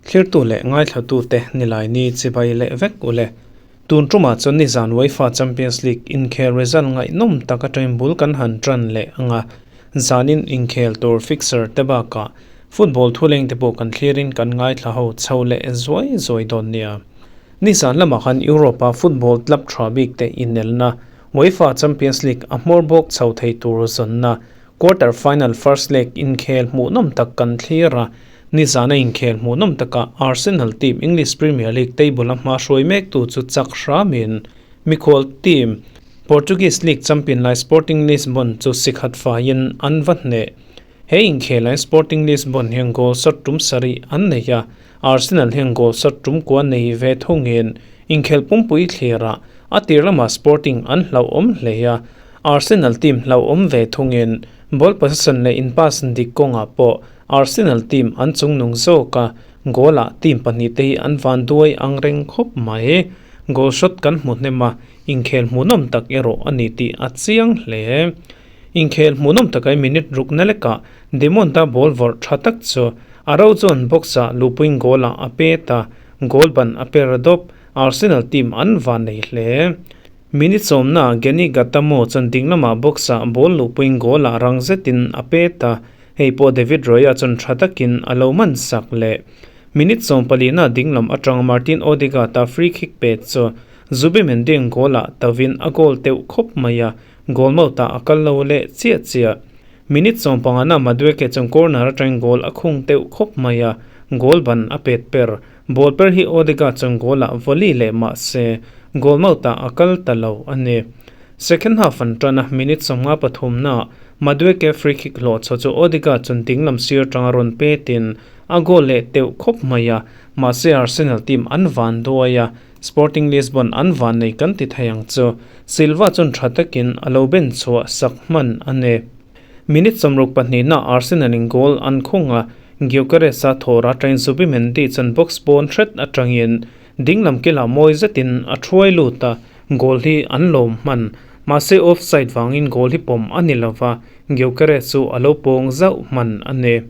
Thlirtu leh ngaithlatute Nilaini chibai leh vek u le. Tun tumah chuan nizan UEFA Champions League inkhel result ngaihnawm tak atangin bul kan han tan leh ang a, zanin inkhel tur fixture te bakah football thuleng te pawh kan thlirin kan ngaithla ho chho leh zuai zuai dawn nia. Nizan lamah khan Europe-a football club tha bik te inelna UEFA Champions League a hmawr bawk chho thei tur zawnna Quarter final first leg inkhel hmuhnawm tak kan thlir a, nizana inkhel hmuhnawm takah Arsenal team English Premier League table a hma hruai mektu chu chak hramin mikhual team Portuguese League champion lai Sporting Lisbon chu sikhat faiin an va hneh. He inkhel ah Sporting Lisbon hian goal shot tum sarih an nei a, Arsenal hian goal shot tum kua nei ve thungin inkhel pumpui thlirah a tir lamah Sporting an hlauhawm hle a, Arsenal team hlauhawm ve thungin ball possession leh in pass dik kawngah pawh Arsenal team an chungnung zawk a, goal ah team pahnihte hi an van duai ang reng khawp mai. Goal shot kan hmu hnem a, inkhel hmuhnawm tak erawh a ni tih a chiang hle. Inkhel hmuhnawm takai minute ruk na lekah Demonta ball vawrh tha tak chu a ro chuan box ah luhpuiin goal ah a pet a, goal ban a per dawp. Arsenal team an van nei hle. Minute sawmna Geny Gatamo chuan ding lamah box ah ball luhpuiin goal ah rang zetin a pet a, hei pawh David Raya chuan tha takin a lo man sak leh. Minute sawmpalina ding lam atang Martin Odegaard a free kick pet chu Zubimendi ang goal ah tauhin a goal teuh khawp mai a, goal mouth ah a kal lo leh chiah chiah. Minute sawmpangana Madueke chuan corner atangin goal a khung teuh khawp mai a, goal ban a pet per. Ball per hi Odegaard chuan goal ah volley leh mah se goal mouth ah a kal ta lo a ni. Second half an tan a, minute 53 naah Madueke free kick hlawh chho chu Odegaard chuan dinglam sir atanga rawn petin a goal leh teuh khawp mai a, mahse Arsenal team an van duai a, Sporting Lisbon an van nei kan ti thei ang chu. Silva chuan tha takin a lo ben chhuah sak hman a ni. Minute 62 naah Arsenal in goal an khung a, Gyökeres a thawr atangin Zubimendi chuan box pawn hret atangin dinglam kilah mawi zetin a thuai lut a, goal hi an lawm hman. Mahse offside vangin goal hi pawm a ni lova, Gyökeres chu a lo pawng zauh hman a ni.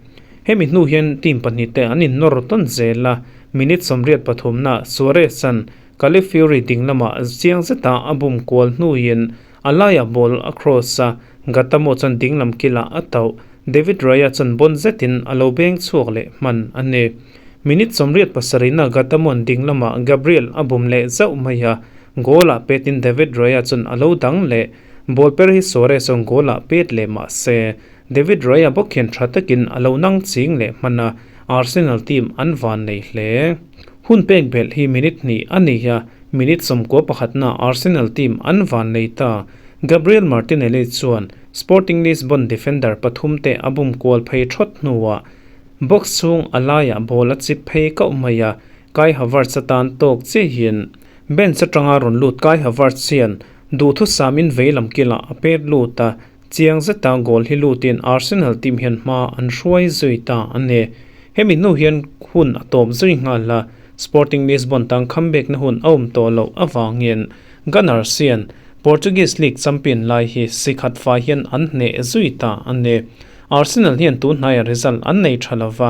Hemi hnu hian team pahnih te an innawr tawn zel a, minute 83 naah Suarez an Calafiori dinglamah chiang zeta a bum kual hnuin A laiah ball a cross a, Gatamo chuan dinglam kilah a tauh. David Raya chuan bawn zetin a lo beng chhuak leh hman a ni. Minute 87 na Gatamo'n dinglamah Gabriel a bum leh zauh mai a, goal ah petin David Raya chuan a lo dang leh. Ball per hi Suarez chuan goal ah pet leh mah se, David Raya bawk hian tha takin a lo nang ching leh hman a, Arsenal team an van nei hle. Hun pek belh hi minute hnih a ni a, Minute 91 na Arsenal team an van nei ta. Gabriel Martinelli chuan Sporting Lisbon defender pathum te a bum kual phei thawt hnuah box chhung a laiah ball a chip phei kauh mai a, Kai Havertz atan tawk chiahin bench atanga rawn lut Kai Havertz hian duhthusam in veilam kilah a pet lut a, chiang zeta goal hi lutin Arsenal team hian hma an hruai zui ta a ni. Hemi hnu hian hun a tawp zui nghal a, Sporting Lisbon tang comeback na hun a awm tawh loh avangin Gunners hian Portuguese League champion lai hi sikhat fai hian an hneh zui ta a ni. Arsenal hian tun hnaia result an nei tha lova,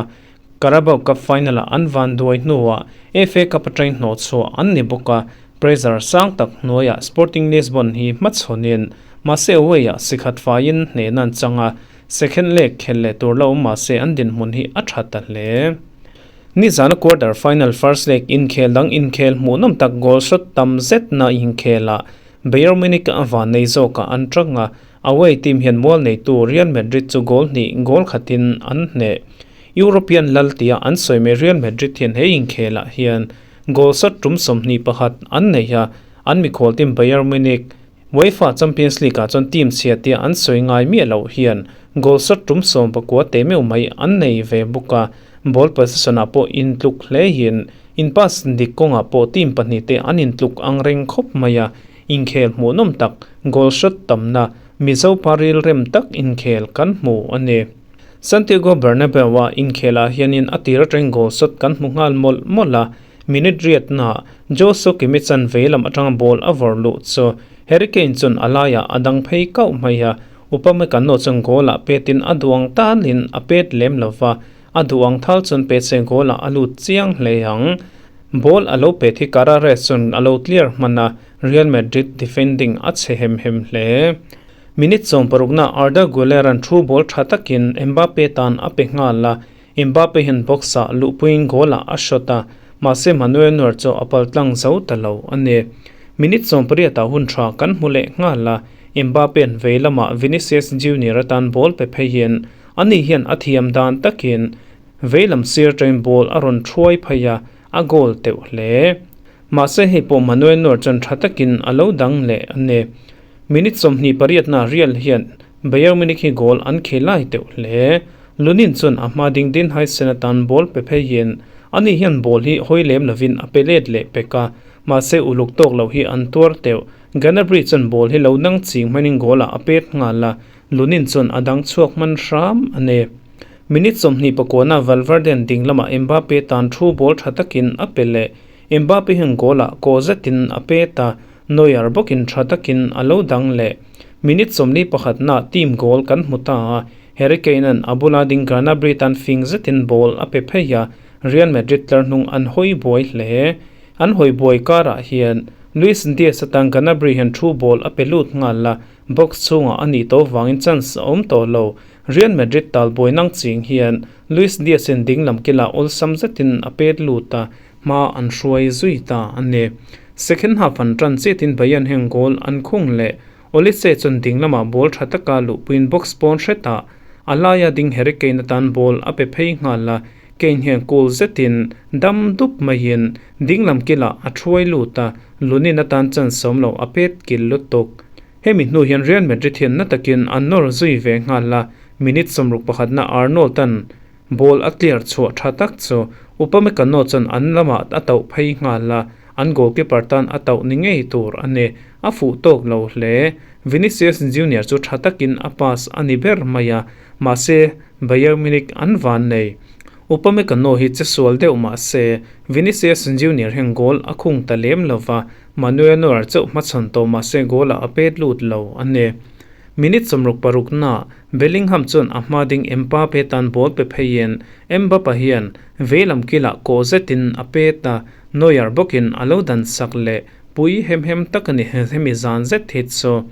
Carabao Cup final-ah an van duai hnuah FA Cup atangin hnawh chhuah an ni bawk a, pressure sang tak hnuaiah Sporting Lisbon hi hmachhawnin mahse away-ah sikhat faiin hnehna an chang a, second leg khelh leh tur la awm mahse an dinhmun hi a tha ta hle. Nizana quarter final first leg inkhel dang inkhel hmuhnawm tak goal shot tam zetna inkhelah Bayern Munich a van nei zawkah an tang a, away team hian mual neitu Real Madrid chu goal hnih goal khatin an hneh. European lal tia an sawi mai Real Madrid hian he inkhelah hian goal shot tum 21 an nei a, an mikhual team Bayern Munich UEFA Champions League ah chuan team chhia tia an sawi ngai miah loh hian goal shot tum 19 te meuh mai an nei ve bawk a, ball possession ah pawh intluk hle hian in pass dik kawngah pawh team pahnih te an intluk ang reng khawp mai a, inkhel hmuhnawm tak goal shot tamna Mizo pa rilrem tak inkhel kan hmu a ni. Santiago Bernabeu a inkhelah hianin a tir atangin goal shot kan hmu nghal mawlh mawlh a, minute riatnaah Joshua Kimmich chan veilam atanga ball a vawrh luh chu Harry Kane chuan a laiah a dang phei kauh mai a, Upamecano chuan goal-ah petin a duh ang talin a pet lem lo va, a duh ang thal chuan pet se goal-ah a lut chiang hle ang. Ball a lo pet hi Carreras chuan a lo clear hman a, Real Madrid defending a chhe hem hem hle. Minute 60na Arda Guler-a'n thu ball tha takin Mbappe tan a pe nghal a, Mbappe hian box-ah luhpuiin goal-ah a shot a, mahse Manuel Neuer chu a paltlang zo ta lo a ni. Minute 80 ah hun tha kan hmu leh nghal a, Mbappe-a'n vei lamah Vinicius Junior atan ball pe pheiin ani hian a thiam dan takin vei lam sir atangin ball a rawn thuai phei a, a goal teuh hle. Mahse hei pawh Manuel Neuer chuan tha takin a lo dang leh a ni. Minute 28na Real hian Bayern Munich hi goal an khel lai teuh hle. Lunin chuan a hma ding din Huijsen atan ball pe pheiin ani hian ball hi hawi lem lovin a pe let leh pek a, mahse uluk tawk loh hi an tuar teuh. Gnabry chuan ball hi lo nang ching hmanin goal ah a pet nghal a, Lunin chuan a dang chhuak hman hram a ni. Minute 29na Valverde-a'n ding lamah Mbappe tan thu ball tha takin a pe leh. Mbappe hian goal ah kaw zetin a pet a, Neuer bawkin tha takin a lo dang leh. Minute 41 na team goal kan hmu ta a, Harry Kane-a'n a bula ding Gnabry tan fing zetin ball a pe phei a, Real Madrid tlar hnung an hawi buai hle. An hawi buai karah hian Luis Diaz atang Gnabry hian thu ball a pe lut nghal a, box chhungah a nih tawh vangin chance a awm tawh lo. Real Madrid tal buai nang ching hian Luis Diaz-in ding lam kilah awlsam zetin a pet lut a, hma an hruai zui ta a ni. Second half an tan chiatin Bayern hian goal an khung leh. Olise chuan ding lamah ball tha taka luhpuiin box pawn hretah a laia ding Harry Kane atan ball a pe phei nghal a, Kane hian cool zetin dam dup maiin ding lam kilah a thuai lut a, Lunin atan chance awm lo a pet kil lutuk. Hemi hnu hian Real Madrid hian na takin an nawr zui ve nghal a, minute 61na Arnold an Ball a clear chhuah tha tak chu Upamecano chuan an lamah a tauh phei nghal a, an goalkeeper tan a tauh ni ngei tur a ni. A fuh tawk lo hle. Vinicius Junior chu tha takin a pass a ni ber mai a, mahse Bayern Munich an van nei. Upamecano hi che sual deuh mahse Vinicius Junior hian goal a khung ta lem lova, Manuel Neuer chauh hmachhawn tawh mahse goal ah a pet lut lo a ni. Minute 66 na Bellingham chuan a hma ding Mbappe tan ball pe pheiin Mbappe hian veilam kilah kaw zetin a pet a, Neuer bawkin a lo dan sak leh pui hem hem tak a ni hemi zan zet hi chu.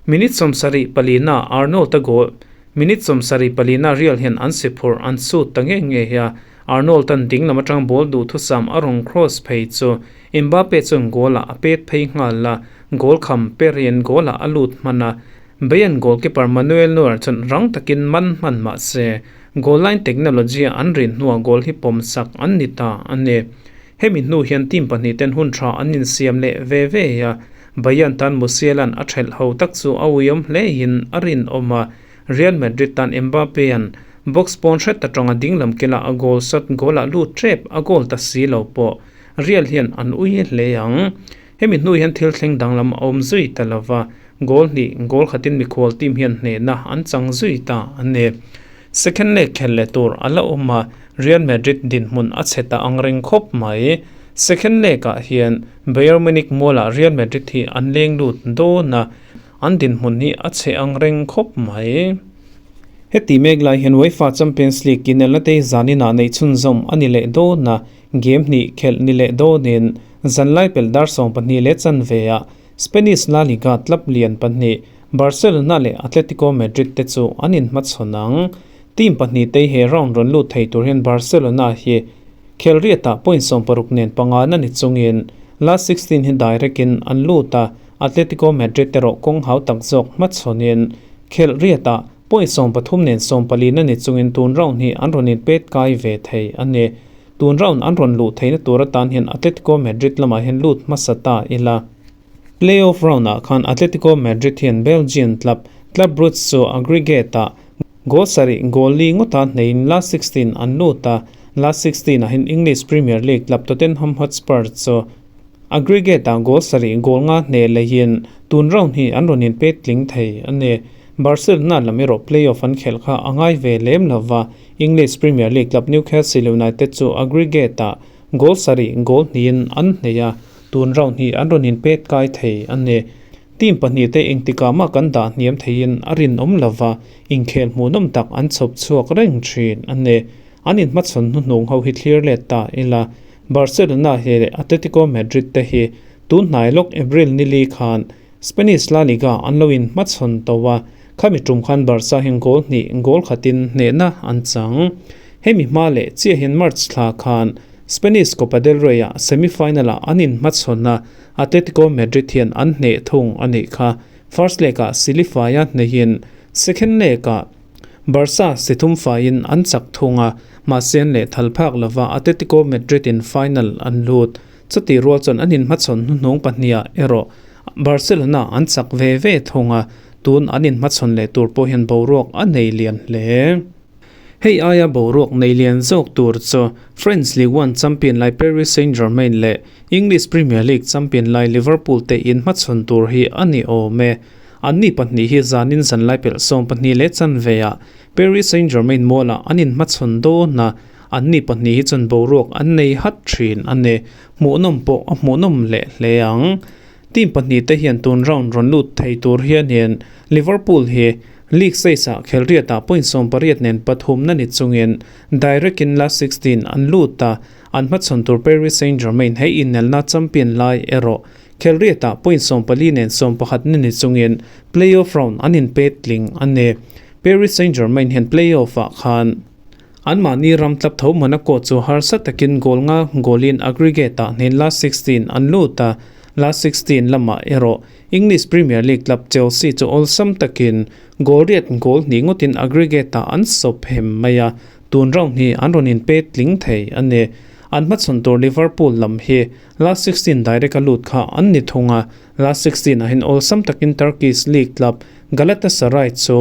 Minute 74 na Arnold a goal Minute 74 na Real hian an si phurh an sut ta nge nge hi a, Arnold an ding lam atang ball duhthusam a rawn cross phei chu Mbappe chuan goal ah a pet phei nghal a, goal kham perin goal ah a lut hman a, Bayern goalkeeper Manuel Neuer chuan rang takin man hman mah se, goal line technology a an rin hnuah goal hi pawm sak an ni ta a ni. Hemi hnu hian team pahnih ten hun tha an insiam leh ve ve a, Bayern tan Musiala'n a thelh ho tak chu a uiawm hlein a rinawm a, Real Madrid tan Mbappe-a'n box pawn hret atanga dinglam kila a goal shot goal-ah lut tep a goal ta si lo pawh Real hian an ui hle ang. Hemi hnu hian thil thleng danglam a awm zui ta lova, goal hnih goal khatin mikhual team hian hnehna an chang zui ta a ni. Second leg khel leh tur a la awm a, Real Madrid dinhmun a chhe ta ang reng khawp mai. Second leg ah hian Bayern Munich mualah Real Madrid hi an leng lut dawn a, an dinhmun hi a chhe ang reng khawp mai. Heti mek lai hian UEFA Champions League inelna te zaninah neih chhunzawm a ni leh dawn a, Game hnih khelh ni leh dawnin zanlai pelh dar 12 leh chanve-ah Spanish La Liga club lian pahnih Barcelona leh Atletico Madrid te chu an inhmachhawn ang. Team pahnih te he round rawn lut thei tur hian Barcelona hi khel riatah point 60 nen pangana ni chungin last 16 hi direct in an lut a, Atletico Madrid erawh kawng hau tak zawk hmachhawnin khel riatah point 13 nen 14 na ni chungin tun round hi an rawn inpet kai ve thei a ni. Tun round an rawn luh theihna tur atan hian Atletico Madrid lamah hian lut hmasa ta ila. Playoff round ah khan Atletico Madrid hian Belgian club Club Brugge chu aggregate ah goal sarih goal li ngawta hneiin last 16 an lut a, last 16 ah hian English Premier League club Tottenham Hotspur chu aggregate ah goal sarih goal nga hneh lehin tun round hi an rawn inpet tling thei a ni. Barcelona lam erawh playoff an khelh kha a ngai ve lem lova, English Premier League club Newcastle United chu aggregate ah goal sarih goal hnihin an hnei a, tun round hi an rawn inpet kai thei a ni. Team pahnihte engtikah mah kan dah hniam theiin a rinawm lova, inkhel hmuhnawm tak an chhawp chhuak reng thin a ni. An inhmachhawn hnuhnung ho hi thlir let ta ila, Barcelona hi leh Atletico Madrid te hi tun hnai lawk April nili khan Spanish La Liga an lo inhmachhawn tawh a, khami tum khan Barca hian goal hnih goal khatin hnehna an chang. Hemi hma leh chiah hian March thla khan Spanish Copa del Rey-ah semi-final-ah an inhmachhawn a, Atletico Madrid hian an hneh thung a nih kha. First leg-ah Silifaia hnehin second leg-ah Barca si thum faiin an chak thung a, mahse an lehthal phak lova Atletico Madrid-in final an lut. Chutih rual chuan an inhmachhawn hnuhnung pahniha erawh Barcelona an chak ve ve thung a, tun an inhmachhawn leh tur pawh hian boruak a nei lian hle. Hei aia boruak nei lian zawk tur chu French Ligue 1 champion lai Paris Saint-Germain leh English Premier League champion lai Liverpool te inhmachhawn tur hi a ni awm e. Anni pahnih hi zanin zanlai pelh 12 leh chanveah Paris Saint-Germain mualah an inhmachhawn dawn a, anni pahnih hi chuan boruak an nei hat thin a ni. Hmuhnawm pawh a hmuhnawm leh hle ang. Team pahnih te hian tun round rawn lut thei tur hianin Liverpool hi League stage ah khelriatah point 18 nen pathumna ni chungin direct in last 16 an lut a, an hmachhawn tur Paris Saint-Germain he inelna champion lai erawh Khelriatah point 14 nen 11 ni ni chungin play-off round an inpet tling a ni. Paris Saint-Germain hian play-off ah khan anmahni ram tlap tho Monaco chu harsa takin goal nga goal-in aggregate ah hnen last 16 an lut a, last 16 lamah erawh English Premier League club Chelsea chu awlsam takin goal riat goal hnih ngawtin aggregate ah an sawp hem mai a, tun round hi an rawn inpet tling thei a ni. An hmachhawn tur Liverpool lam hi Last 16 direct a lut kha an ni thung a, last 16 ah hian awlsam takin Turkish League club Galatasaray chu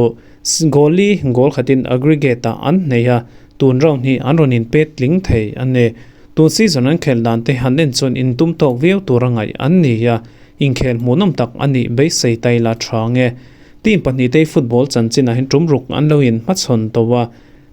goal li goal khatin aggregate ah an hnei a, tun round hi an rawn inpet tling thei a ni. Tun season an khelh dan te han en chuan intum tawk viau tura ngaih an ni a, inkhel hmuhnawm tak a nih beisei tai la tha nge. Team pahnih te football chanchin ah hian tum ruk an lo inhmachhawn tawh a,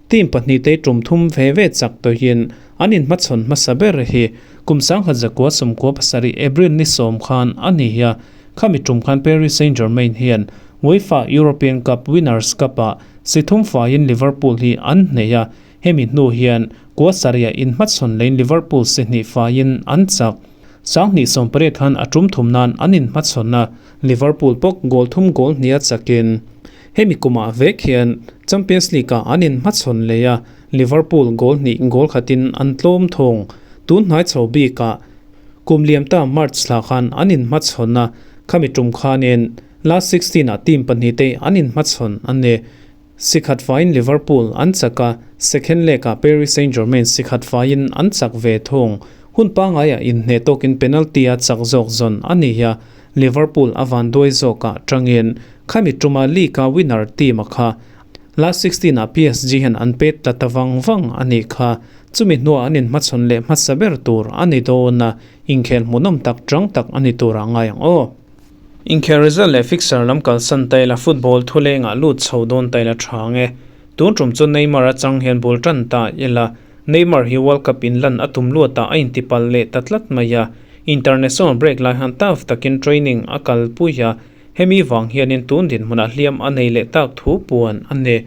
Team pahnih te tum thum ve ve chak tawhin an inhmachhawn hmasa ber hi kum 1997 April ni sawm khan a ni a, khami tum khan Paris Saint-Germain hian UEFA European Cup Winners Cup-ah si thum faiin Liverpool hi an hneh a, hemi hnu hian kua sarihah inhmachhawn leiin Liverpool si hnih faiin an chak. 2018 khan a tum thum nan an inhmachhawn a, Liverpool pawh goal thum goal hniha chakin Hemi kumah vek hian Champions League-ah an inhmachhawn leh a, Liverpool goal hnih goal khatin an tlawm thung. Tun hnai chho bikah kum liam ta March thla khan an inhmachhawn a, khami tum khanin last 16-ah team pahnih te an inhmachhawn a ni. Sikhat faiin Liverpool an chak a, second leg-ah Paris Saint-Germain sikhat faiin an chak ve thung. Hun pangaiah inhneh tawkin penalty-a chak zawk zawn a ni a, Liverpool a vanduai zawkah tangin khami tuma league-a winner team a kha last 16 ah PSG hian an pet tla ta vang vang a nih kha. Chumi hnuah an inhmachhawn leh hmasa ber tur a ni dawn a, inkhel hmuhnawm tak tang tak a ni turah ngai ang aw. Inkhel result leh fixture lam kalsan taila football thulengah lut chho dawn taila tha nge. Tun tum chu Neymar atang hian bul tan ta ila Neymar hi World Cup inlan a tum luatah a intipal leh ta tlat mai a, International break lai han tough takin training a kalpui a, hemi vang hianin tun dinhmunah hliam a nei leh tak thu puan a ni.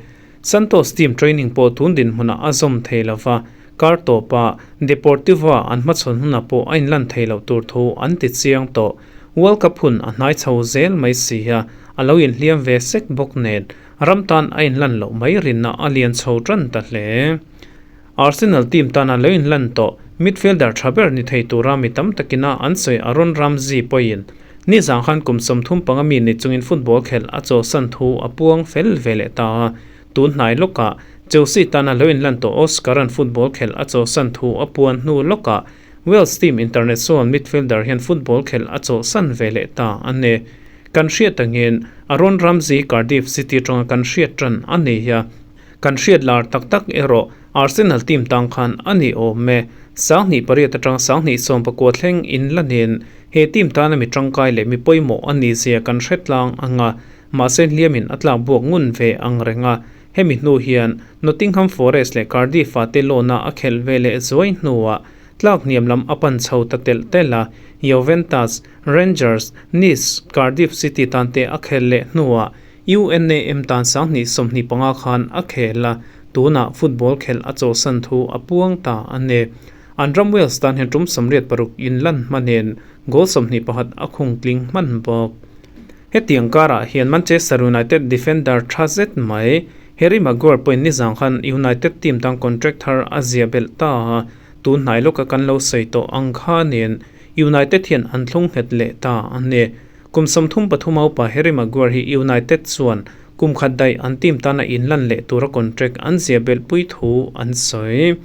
Santos team training pawh tun dinhmunah a zawm thei lo va, kar tawpa Deportivo-a an hmachhawn hunah pawh a inlan thei loh tur thu an ti chiang tawh. World Cup hun a hnai chho zel mai si a, a lo inhliam ve sek bawk nen ram tan a inlan loh mai rinna a lian chho tan ta hle. Arsenal team tana lo inlan tawh midfielder tha ber ni thei tura mi tam takina an sawi Aaron Ramsey pawhin nizang khan kum 35 mi ni chungin football khelh a chawlhsan thu a puang fel ve leh ta a. Tun hnai lawkah Chelsea tana lo inlan tawh Oscar-a'n football khelh a chawlhsan thu a puan hnu lawkah Wales team international midfielder hian football khelh a chawlhsan ve leh ta a ni. Kan hriat angin Aaron Ramsey Cardiff City atanga kan hriat tan a ni a. Kan hriat lar tak tak erawh Arsenal team tang khan a ni awm e. 2008 atang 2019 thleng in la nen he team tana mi tangkai leh mi pawimawh a ni zia kan hre tlang anga mahse hliamin a tlak buak ngun ve ang reng a. Hemi hnu hian Nottingham Forest leh Cardiff-a te lawna a khelh ve leh zuai hnuah tlak hniam lam a pan chho ta telh telh a. Juventus, Rangers, Nice, Cardiff City tan te a khel leh hnuah UNAM tan 2025 khan a khel a, tunah football khelh a chawhsan thu a puang ta a ni. An ram Wales tan hian tum 86 inlan hmanin goal 21 a khung tling hman bawk. Hetiang karah hian Manchester United defender tha zet mai Harry Maguire pawhin nizang khan United team tan contract thar a zia belh ta a, tun hnai lawka kan lo sawi tawh ang khanin United hian an thlung nghet leh ta a ni. Kum 33 a upa Harry Maguire hi United chuan kum khat daih an team tana inlan leh tura contract an zia belh pui thu an sawi.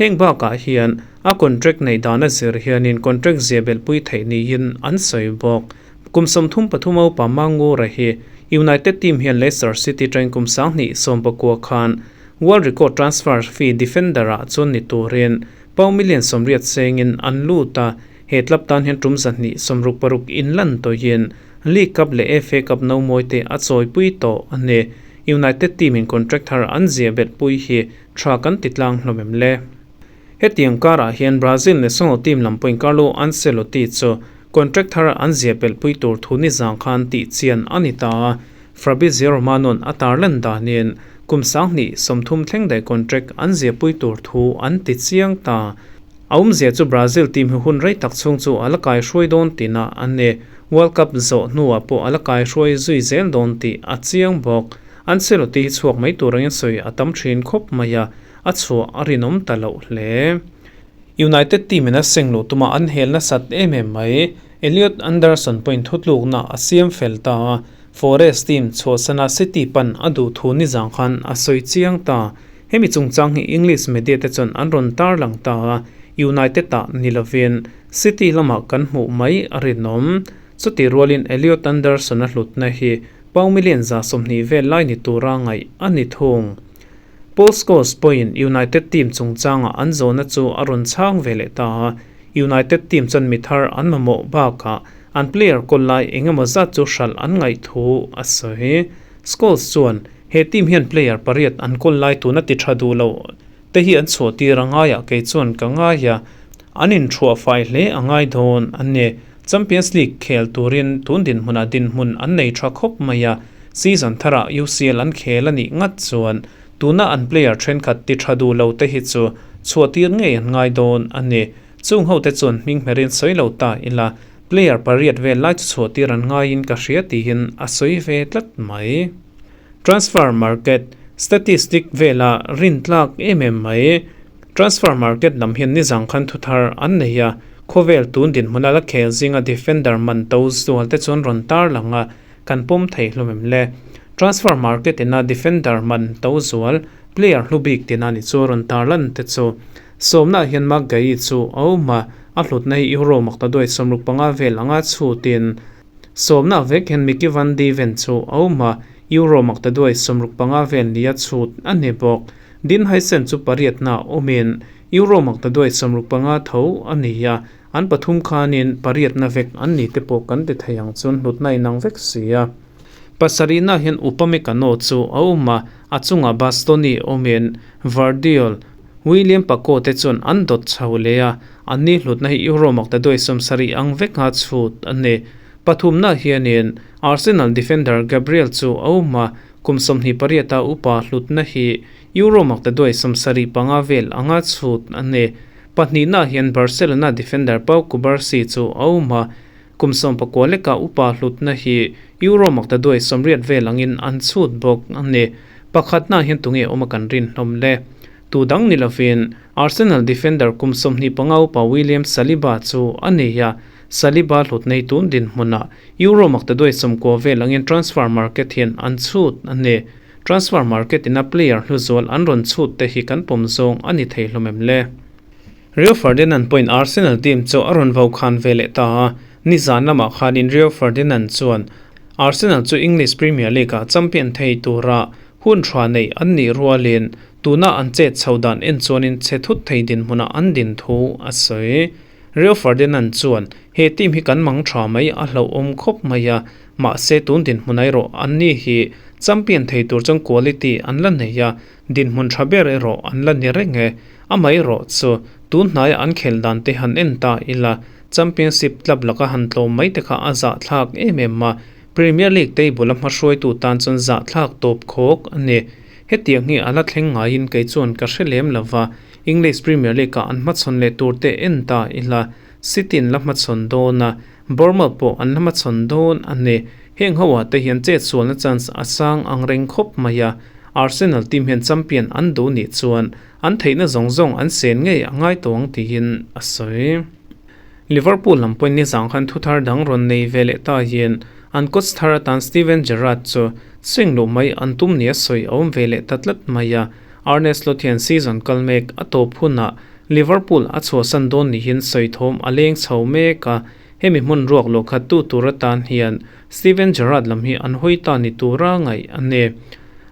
Heng bakah hian a contract neih dan a zir hianin contract zia belh pui theih niin an sawi bawk. Kum 33 a upa Mangura hi United team hian Leicester City atangin kum 2019 khan world record transfer fee defender ah chuan ni turin pound million 80 sengin an lut a, he club tan hian tum 266 inlan tawhin League Cup leh FA Cup no mawi te a chawipui tawh a ni. United team in contract thar an zia belh pui hi tha kan ti tlang hlawm em le. Hetiang karah hian Brazil national team lam pawhin Carlo Ancelotti chu contract thar an zia belh pui tur thu ni zang khan tih chian a ni ta a, Fabrizio Romano-a'n a tarlan danin kum 2030 thleng daih contract an zia pui tur thu an ti chiang ta. A awmzia chu Brazil team hi hun rei tak chhung chu a la kai hruai dawn tina a ni. World Cup zawh hnuah pawh a la kai hruai zui zel dawn tih a chiang bawk. Ancelotti hi chhuak mai tur angin sawi a tam thin khawp mai a, a chhuah a rinawm ta loh hle. United team in a seng luh tuma an hel nasat em em mai. Elliot Anderson pawhin thutlukna a siam fel ta a, Forest team chhuahsana City pan a duh thu nizang khan a sawi chiang ta. Hemi chungchang hi English media te chuan an rawn tarlang ta a, United ah ni lovin City lamah kan hmuh mai a rinawm. Chutih rualin Elliot Anderson a hlutna hi pound million 120 vel lai ni tura ngaih a ni thung. Paul Scholes pawhin United team chungchangah an zawhna chu a rawn chhang ve leh ta a, United team chuan mi thar an mamawh bakah an player kawl lai eng emaw zat chu hralh an ngaih thu a sawi. Scholes chuan he team hian player pariat an kawl lai tuna ti tha duh lo te hi an chhuah tir a ngaiah kei chuan ka ngai a, an inthuah fai hle a ngai dawn a ni. Champions League khel turin tun dinhmunah dinhmun an nei tha khawp mai a, season tharah UCL an khel a nih ngat chuan tuna an player thenkhat ti tha duh lo te hi chu chhuah tir ngei an ngai dawn a ni. Chung ho te chuan hming hmerin sawi lo ta ila, player pariat vel lai chu chhuah tir an ngaiin ka hria tihin a sawi ve tlat mai. Transfer market statistic vela rin tlak em em mai. Transfer market lam hian nizang khan thuthar an nei a, khawvel tun dinhmuna la khel zinga defender man to zual te chuan rawn tar lang a, kan pawm thei hlawm em le. Transfer market ina defender man to zual player hlu bik tina ni chu rawn tar lan te chu sawmna ah hian Marc Guehi chu a awm a, a hlutna hi Euro makta duai 65 vel anga chhutin Sawmna vek hian Micky van de Ven chu a awm a, Euro makta duai 65 vel nia chhut a ni bawk. Dean Huijsen chu pariatna awmin Euro makta duai 65 tho a ni a, an pathum khanin pariatna vek an ni te pawh kan ti thei ang chuan hlutna inang vek si a. Pasarihna hian Upamecano chu a awm a, a chungah Bastoni awmin Gvardiol, William Paco te chuan an dawt chho leh a, anni hlutna hi Euro makta duai 70 ang vek a chhut a ni. Pathumna hianin Arsenal defender Gabriel chu a awm a, kum 28 a upa hlutna hi Euro makta duai 75 vel anga chhut a ni. Pahnihna hian Barcelona defender Pau Cubarsi chu a awm a, kum 19 leka upa hlutna hi Euro makta duai 80 vel angin an chhut bawk a ni. Pakhatna hian tunge awm a kan rin hlawm le. Tu dang ni lovin Arsenal defender kum 25 upa William Saliba chu a nei a, Saliba hlut nei tun dinhmunah Euro makta duai 90 vel angin transfer market hian an chhut a ni. Transfer market ina player hlu zual an rawn chhut te hi kan pawm zawng a ni thei hlawm em le. Rio Ferdinand pawhin Arsenal team chu a rawn vo khan ve leh ta a, nizan lamah khanin Rio Ferdinand chuan Arsenal chu English Premier League-ah champion thei tura hun tha nei an nih rualin tuna an chet chho dan en chuanin che thut thei dinhmunah an din thu a sawi. Rio Ferdinand chuan he team hi kan mang tha mai a hlauhawm khawp mai a, mahse tun dinhmun erawh an ni hi champion thei tur chuan quality an la nei a, dinhmun tha ber erawh an la ni reng e. Amaherawh chu tun hnaia an khel dan te han en ta ila. Championship club laka han tlawm mai te kha a zahthlak em em a, Premier League table a hmahruaitu tan chuan zahthlak tawp khawk a ni. Hetiang hi a la thleng ngaiin kei chuan ka hre lem lo va, English Premier League ah an hmachhawn leh tur te en ta ila, City an la hmachhawn dawn a, Bournemouth pawh an la hmachhawn dawn a ni. Heng ho ah te hian chetsualna chance a sang ang reng khawp mai a, Arsenal team hian champion an duh nih chuan an theihna zawng zawng an sen ngei a ngai tawh ang tiin a sawi. Liverpool lam pawhin nizang khan thuthar dang rawn nei ve leh ta hian an coach thar atan Steven Gerrard chu swing luh mai an tum nia sawi a awm ve leh ta tlat mai a. Arne Slot hian season kal mek a tawp hunah Liverpool a chhuahsan dawn nihin sawi thawm a leng chho mek a, hemi hmun ruak luh khat tu tur atan hian Steven Gerrard lam hi an hawi ta ni tura ngaih a ni.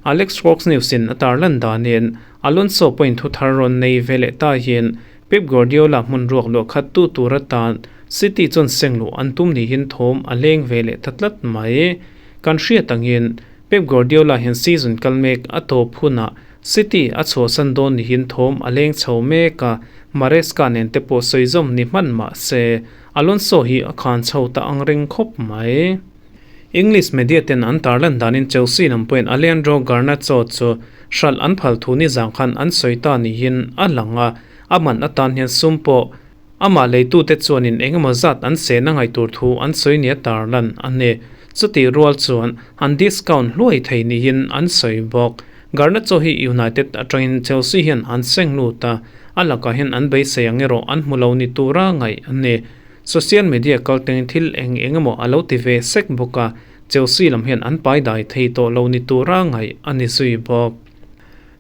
Alex Fox News in a tarlan danin Alonso pawhin thuthar rawn nei ve leh ta hian Pep Guardiola hmun ruak luah khat tu tur atan City chuan seng luh an tum nihin thawm a leng ve leh ta tlat mai. Kan hriat angin Pep Guardiola hian season kal mek a tawp hunah City a chhuahsan dawn nihin thawm a leng chho mek a, Maresca nen te pawh sawi zawm ni hman mah se Alonso hi a khan chho ta ang reng khawp mai. English media ten an tarlan danin Chelsea lam pawhin Alejandro Garnacho chu hralh an phal thu nizang khan an sawi ta niin a lang a, a man atan hian sum pawh amah leitute chuanin engemaw zat an sehna ngaih tur thu an sawi nia tarlan a ni. Chutih rual chuan an discount hluai thei niin an sawi bawk. Garnacho hi United atangin Chelsea hian an seng lut a, a lakah hian an beisei ang erawh an hmu lo ni tura ngaih a ni. Social media kalteng thil eng eng emaw a lo ti ve sek bawk a, Chelsea lam hian an pai dai thei tawh lo ni tura ngaih a ni zui bawk.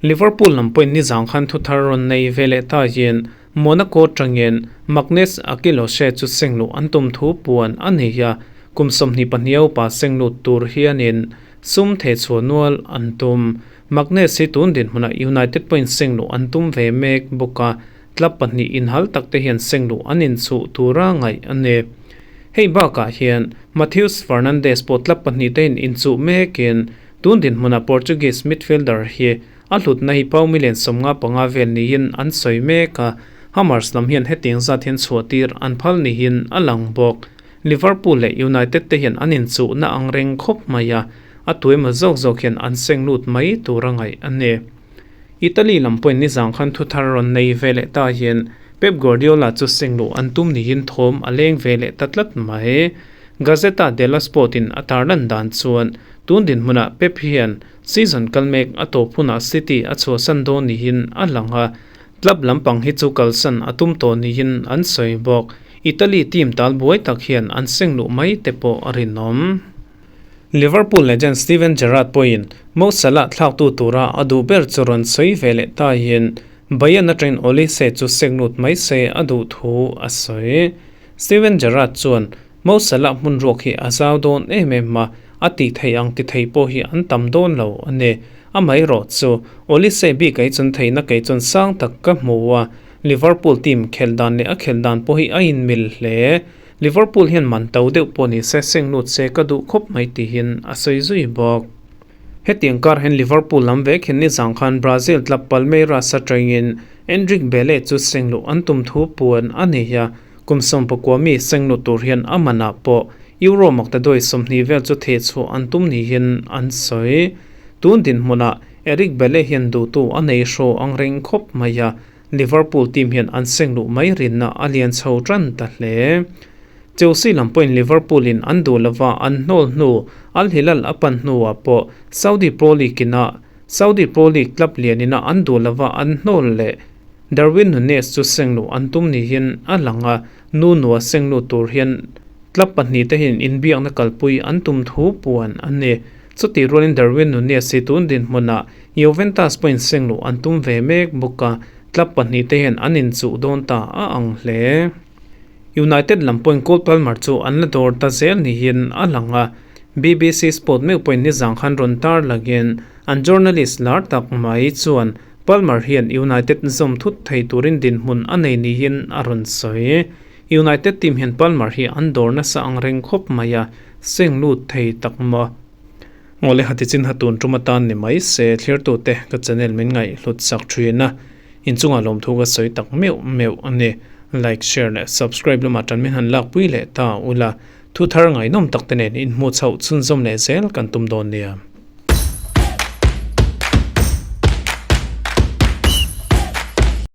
Liverpool lam pawhin nizang khan thuthar rawn nei ve leh ta hian Monaco tangin Magnus Akiloshe chu seng luh an tum thu puan a nei a, kum 22 upa seng lut tur hianin sum thehchhuah nual an tum. Magnus hi tun dinhmunah United pawhin seng luh an tum ve mek bawk a, Club pahnih inhal tak te hian seng luh an inchuh tura ngaih a ni. Hei bakah hian Matheus Fernandes pawh club pahnih te in inchuh mekin tun dinhmunah Portuguese midfielder hi a hlutna hi pau million 55 vel niin an sawi mek a, Hammers lam hian hetiang zat hian chhuah tir an phal niin a lang bawk. Liverpool leh United te hian an inchuhna ang reng khawp mai a, a tuemaw zawk zawk hian an seng lut mai tura ngaih a ni. Italy lam pawhin nizang khan thuthar rawn nei ve leh ta hian Pep Guardiola chu seng luh an tum niin thawm a leng ve leh ta tlat mai. Gazzetta dello Sport in a tarlan dan chuan tun dinhmunah Pep hian season kal mek a tawp hunah City a chhuahsan dawn niin a lang a, club lampang hi chu kalsan a tum tawh niin an sawi bawk. Italy team tal buai tak hian an seng luh mai te pawh a rinawm. Liverpool legend Steven Gerrard pawhin Mo Salah thlaktu tura a duh ber chu rawn sawi ve leh ta hian Bayern atangin Olise chu sek lut mai se a duh thu a sawi. Steven Gerrard chuan Mo Salah hmun ruak hi a zau dawn em em a, a tih theih ang ti thei pawh hi an tam dawn lo a ni. Amaherawh chu Olise bik ai chuan theihna kei chuan sang tak ka hmu a, Liverpool team khelh dan leh a khelh dan pawh hi a inmil hle. Liverpool hian man to deuh pawh ni se seng lut se ka duh khawp mai tihin a sawi zui bawk. Hetiang kar hian Liverpool lam vek hian nizang khan Brazil club Palmeiras atangin Endrick Bele chu seng luh an tum thu puan a nei a, kum 19 mi seng lut tur hian a manah pawh Euro maktaduai 20 vel chu thehchhuah an tum niin an sawi. Tun dinhmunah Eric Bele hian duhtu a nei hraw ang reng khawp mai a, Liverpool team hian an seng luh mai rinna a lian chho tan ta hle. Chelsea lam pawhin Liverpool in an duh lova an hnawl hnu Al Hilal a pan hnuah pawh Saudi Pro League ina Saudi Pro League club lian ina an duh lova an hnawl leh Darwin Nunez chu seng luh an tum niin a lang a, nu nua seng lut tur hian club pahnih te hian inbiakna kalpui an tum thu puan a ni. Chutih rualin Darwin Nunez hi tun dinhmunah Juventus pawhin seng luh an tum ve mek bawk a, club pahnih te hian an inchuh dawn ta a ang hle. United lam pawhin Cole Palmer chu an la dawr ta zel niin a lang a, BBC Sport meuh pawhin nizang khan rawn tar langin an journalist lar tak mai chuan Palmer hian United zawm thut thei turin dinhmun a nei niin a rawn sawi. United team hian Palmer hi an dawr nasa ang reng khawp mai a, seng lut thei tak maw? Ngawle hati chin ha tun tum atan ni mai se thlirtute ka channel min ngaih hlut sak thin a, inchungah lawmthu ka sawi tak meuh meuh a ni. Like, share leh subscribe lamah tan min han lakpui leh ta ula, thu thar ngaihnawm tak te nen inhmuh chhoh chhunzawm leh zel kan tum dawn nia.